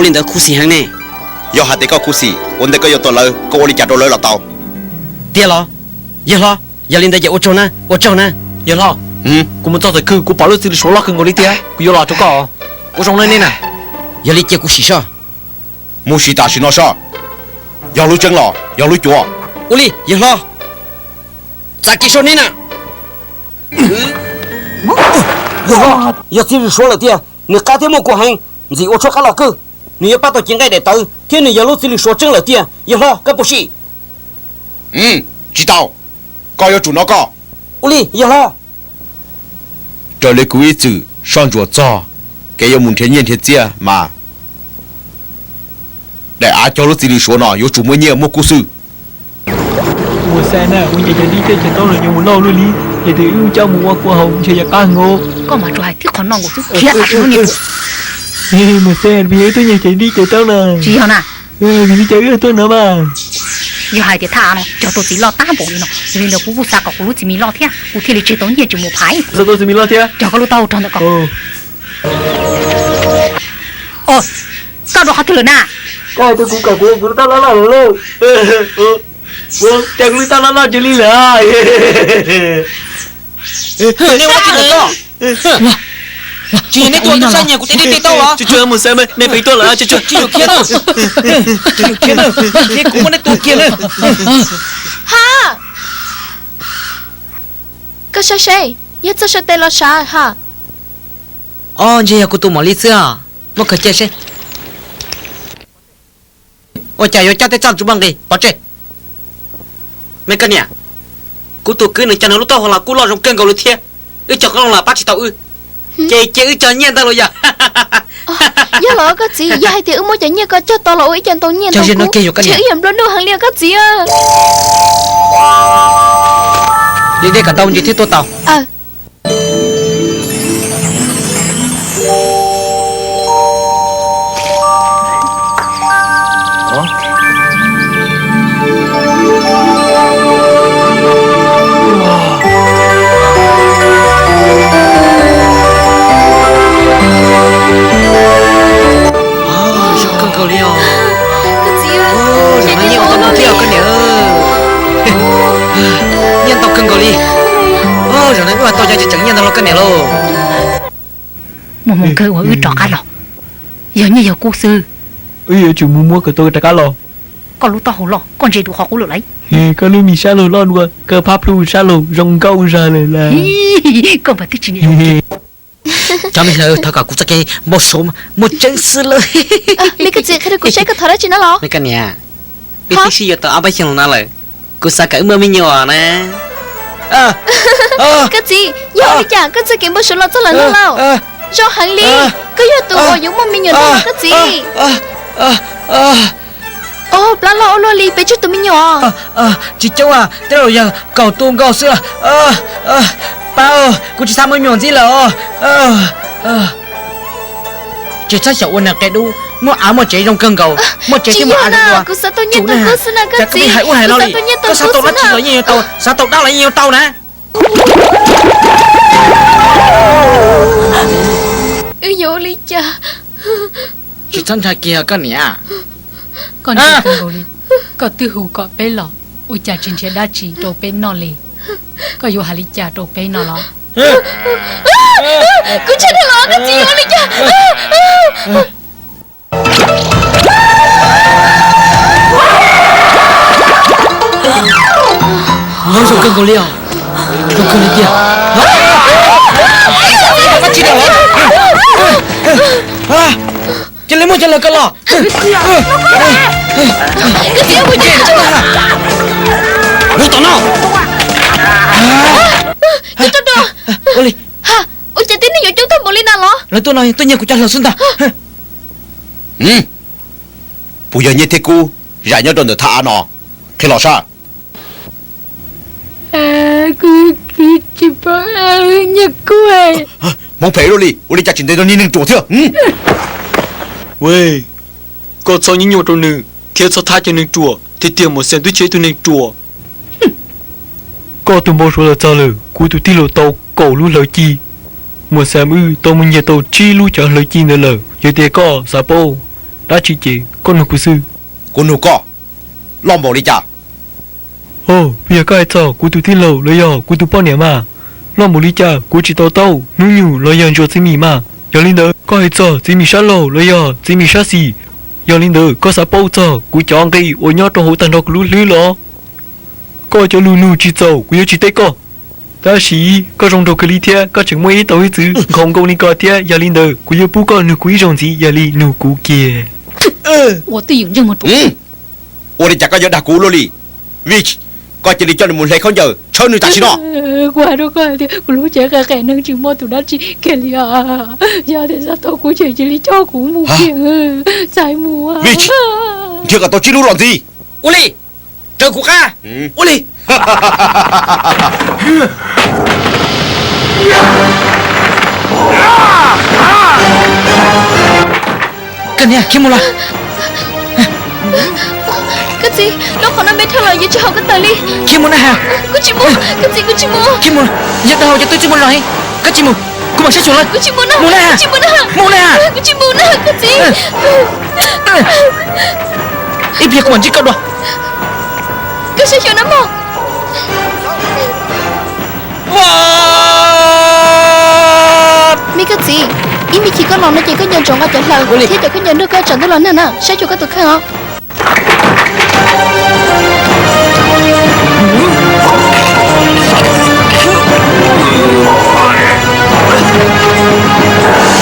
Ua li ntawd khuv xim heev ne. Yog hais tias koj khuv xim, ua ntej koj yuav tua lawv, koj ua li cas rau lawv los tau. Tiag los? Yawg hlob, yog li ntawd ces ua tsaug na, ua tsaug na. Yawg hlob, kuv mus txog tom khw kuv pom lub txiv lws suav loj kawg nkaus li thiab, kuv yuav los rau koj. Ua zoo nej na. Yog li cia kuv sim soj. Mus sim tam sim no soj. Yog lub tseeb los yog lub cuav? Ua li yawg hlob, txav kev soj neb na. Yog txiv lws suav lawm tiag, nws qab thiab muaj kua heev, ntxim ua tshuab qab los kawg. Nws yuav pab tau cev nqaij daim tawv thiab nws yog lub txiv lws suav tseeb lawm tiag. Yawg hlob, koj puas sim? Tsis tau, koj yuav tsum nov koj. Ua li yawg hlob. Raws li kuv ib txwm soj ntsuam txog kev yuav mus nrhiav nyiaj nrhiav txiaj mas daim av cog lub txiv lws suav no yuav tsum muaj nyiaj muaj kub xwb. Mus xav na, ua cas cov dib tej cov taub los yuav mus loj luaj li, yog tias wb coj mus ua kua haus ntshe yuav qab heev os. Koj mas tsuas hais tib qho no nkaus xwb, khiav tas tus niag. Mus xav, vim wb tuaj nyiag cov dib cov taub na. Tsis yog na. Vim li cas wb tuaj no mas? Yog hais tias thaj av no cog tau txiv loj tag npaum li no, yog li ntawd kuv kuj xav kom kuv lub txiv mis loj thiab, kuv thiaj li tseg tau nyiaj tsis mus phais. Xav tau txiv mis loj thiab? Cog koj lub taub hau rau ntawm ko. Koj dua qhov twg lawm na? Koj hais tias kuv kom kuv ua kuv lub taub loj loj lawm lauj. Ua cas kuv lub taub loj loj cia li lawm? Nej ua dab tsi ntawm koj? Tsis yog nej tua tus saib nyiag kuv tej dib tej taub los? Tsuag tsuag mus xav, nej pheej tuaj lawm, tsuag tsuag. Tsis yuav khiav na, tsis yuav khiav na, khiav kuv muab nej tua kiag na. Ha, koj saib seb, yog txog sawv tes los sav ha. Ob, ntshe yog kuv tus mom li xwb os, muab khaws cia seb. Ua cas yuav coj tej txoj tsis muaj nqis pov tseg? Me koj niam, kuv tus kwv nws cog nws lub taub hau los kuj loj zoo kawg nkaus li thiab, wb cog qoob loo los pab tsis tau wb, ces cia wb cog nyiaj ntag los yog? Yog los koj txiv, yog hais tias wb muab cov nyiaj koj cog tau los ua ib co ntau nyiaj ntau kub, ntshe wb yuav nplua nuj heev li koj txiv. Li dej kom tau ntsis thiaj tua tau. Zoo kawg nkaus li os. Zaum no nyiaj ua tau ntau thiab koj niam. Nyiaj ntau kawg nkaus li. Zaum no wb tau cov tseem nyiaj ntau los koj niam lauj. Muaj hmoo kawg uas wb rov qab los, yog nyiaj yog kub xwb. Wb yuav tsum mus muab kom tau rov qab los. Koj lub taub hau loj, koj ntsia dua qhov qub lawm lauj. Koj lub mis sab laug loj dua, koj phab plhu sab laug zoo nkauj zog lawm lauj. Koj mas twb tsis niam. Cov me hlawv, thov kom kuv txoj kev npau suav muaj tseeb xwb lauj. Li koj txiv qhia rau kuv saib koj thov dab tsi no los? Me koj niam, wb twb sib yuav tau ob peb xyoos no lawm, kuv xav kom wb muaj me nyuam na. Koj txiv, yog li cas koj txoj kev npau suav los txog lawm no lauj? Zoo heev li, koj yog tus uas yuav muaj me nyuam no los koj txiv. Os, plab loj ua luaj li, peb tseg tus me nyuam. Tsis coob, tej zaum yog kaum tu nkaus xwb. Pab, kuv tsis xav muaj me nyuam ntxiv lawm os. Tsis txhob xyaum ua neeg qia dub, muaj av muaj tsev zoo kawg nkaus, muaj tsev thiab muaj av zoo dua. Kuv xav tau nyiaj tau kub xwb na koj txiv. Hais ua hais no li, koj xav tau dab tsi los yeej yuav tau, xav tau dab los yeej yuav tau na. Wb yuav ua li cas? Tsis txhob ntshai kiag koj niam. Koj ntshai kawg nkaus li, koj twb hu kom peb los, ua cas tsis nrhiav dab tsi rau peb noj li? Koj yuav hais li cas rau peb no los? Kuv tsis tau los, koj txiv, yuav ua li cas? Zoo kawg nkaus li os, zoo kawg li tiag. Cia li muab cov lawv ko los. Ua li, ua cas tib neeg yuav coob tag npaum li na los? Lawv tuaj no tuaj nyiag kuv cov hlawv xwb ntag. Puas yog nyiaj thiab kub zam nyob rau ntawm thaj av no? Qhia los saib. Kuv tsis paub nyiaj kub. Hmoov phem luaj li, ua li cas tseem ntes tau niag neeg ruam thiab? Koj txhob nyiaj nyuaj rau nws thiab txhob thab cov neeg ruam, tiag tiag Muam Xeem twb tsis yog ib tug neeg ruam. Koj tus npau suav los txog lawm, kuv tus tij laug tau kaum lub hlawv ci. Muam Xeem wb tau mus nyiag tau tsib lub cov hlawv ci ntawd lawm, yog tias koj xav paub, dab tsi ces koj nug kuv xwb. Kuv nug koj, loj npaum li cas? Ho, puas yog koj hais txog kuv tus tij laug los yog kuv tus poj niam mas? Loj npaum li cas kuv tsis to taub hnub nyoog los yog ntsuas txiv mis mas. Yog li ntawd koj hais txog txiv mis sab laug los yog txiv mis sab xis? Yog li ntawd koj xav paub txog kuv cov nqi uas nyob rau hauv tag nrho kuv lub hlwb los? Koj cov lus nug tsis txaus kuv yuav tsis teb koj. Tab sis koj zoo nraug kawg li thiab koj tseem muaj ib tug hiv txwv nkhaus nkaus li ko thiab, yog li ntawd kuv yuav pub koj nug kuv ib zaug ntxiv, yog li nug kuv kiag. Ua li cas koj yuav dag kuv luaj li? Vij, koj cia li coj nws mus hle khaub ncaws tshawb nws tam sim no. Kuv hais rau koj tias kuv lub cev qe qe neeg tsis muaj tus dab tsi kiag li. Yog tias xav tau kuv ces cia li coj kuv mus kiag, txais mus. Vij, nrhiav kom tau tsib lub los ntxiv. Ua li, raws kuv qab. Ua li. Koj niam, khiav mus los. Koj txiv, lub qhov no me dhau lawm, yuav tsis haum koj tawm li. Khiav mus na has. Kuv tsis mus, koj txiv, kuv tsis mus. Khiav mus, yog tau haum ces twb tsis mus los. Koj tsis mus, kuv mam saib xyuas los. Kuv tsis mus na, mus na, kuv tsis mus na, mus na, kuv tsis mus na, koj txiv. Ib pliag kuv mam ntsib koj dua. Koj saib xyuas na mog. Me koj txiv, ib me chim koj los no ces koj nco ntsoov nqa cov hlaws thiab cov khaub ncaws nrog koj tsam ntuj los nag na, saib xyuas koj tus kheej os.